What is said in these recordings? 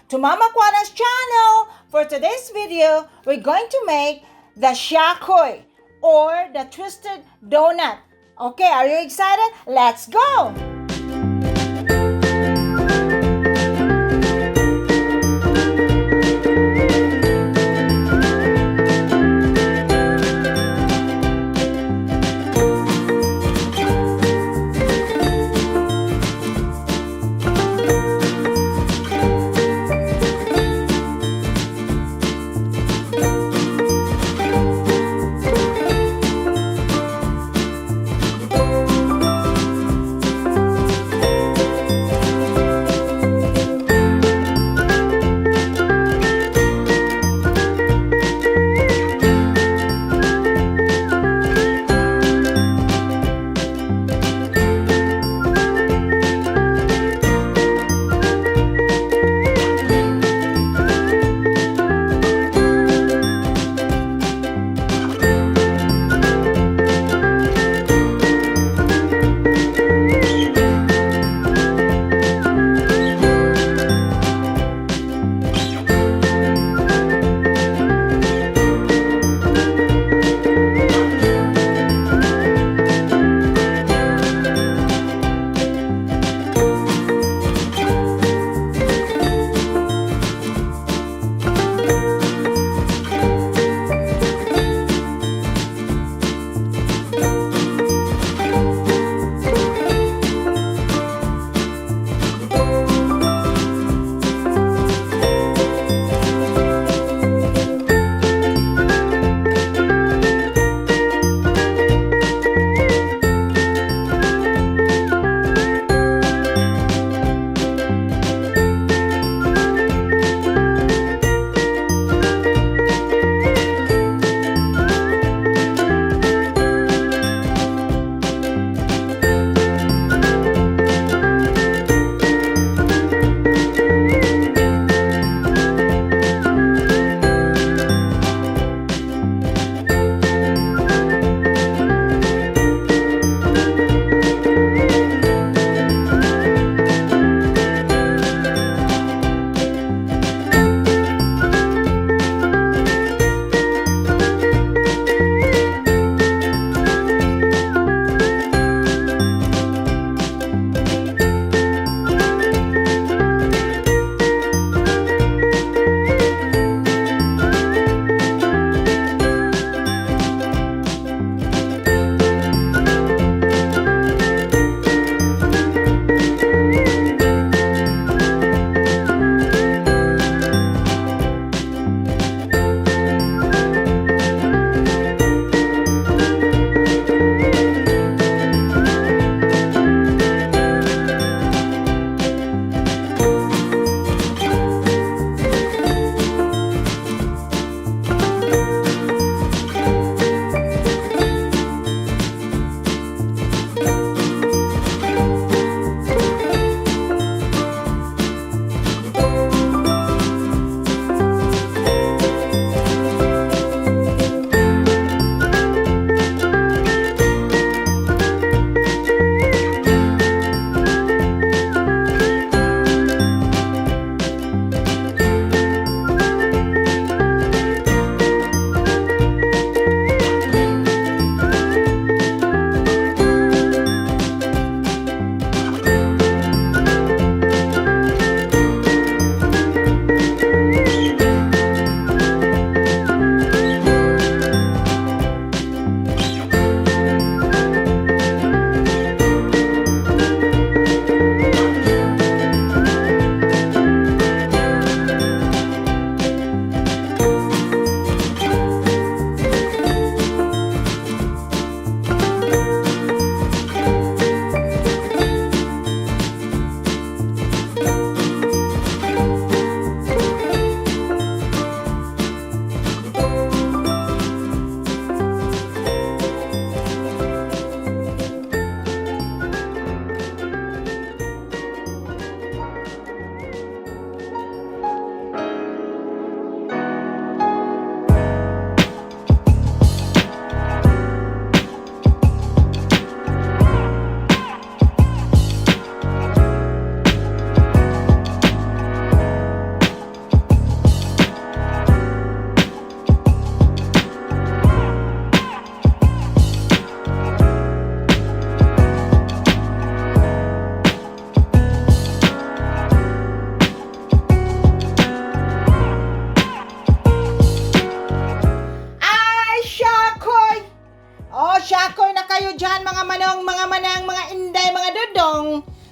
To Mama Quana's channel. For today's video, we're going to make the Shakoy or the twisted donut. Okay, are you excited? Let's go!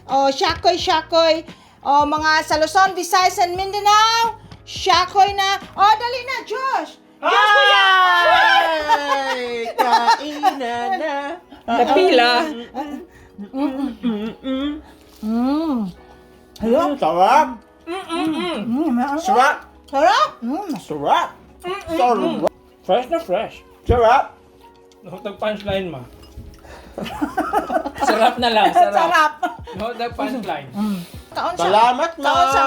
Oh, shakoy, shakoy. Oh, mga sa Luzon, Visayas, and Mindanao. Shakoy na. Oh, dali na, Josh. Josh, kuya. Ay! Kainan na. Napila. Hello? Sarap! Sarap! Sarap. Sarap! Sarap! Fresh na fresh. Sarap! Nahutag punchline ma. Sarap na lang, sarap. Sarap. Nahutag punchline. Kaon sa. Salamat, ma! Kaon sa.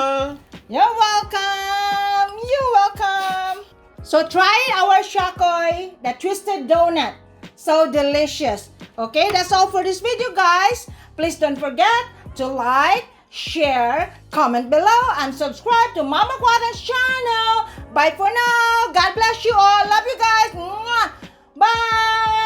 You're welcome. You're welcome. So try our shakoy, the twisted donut. So delicious. Okay, that's all for this video, guys. Please don't forget to like, share, comment below, and subscribe to Mama Guada's channel. Bye for now. God bless you all. Love you guys. Mwah. Bye.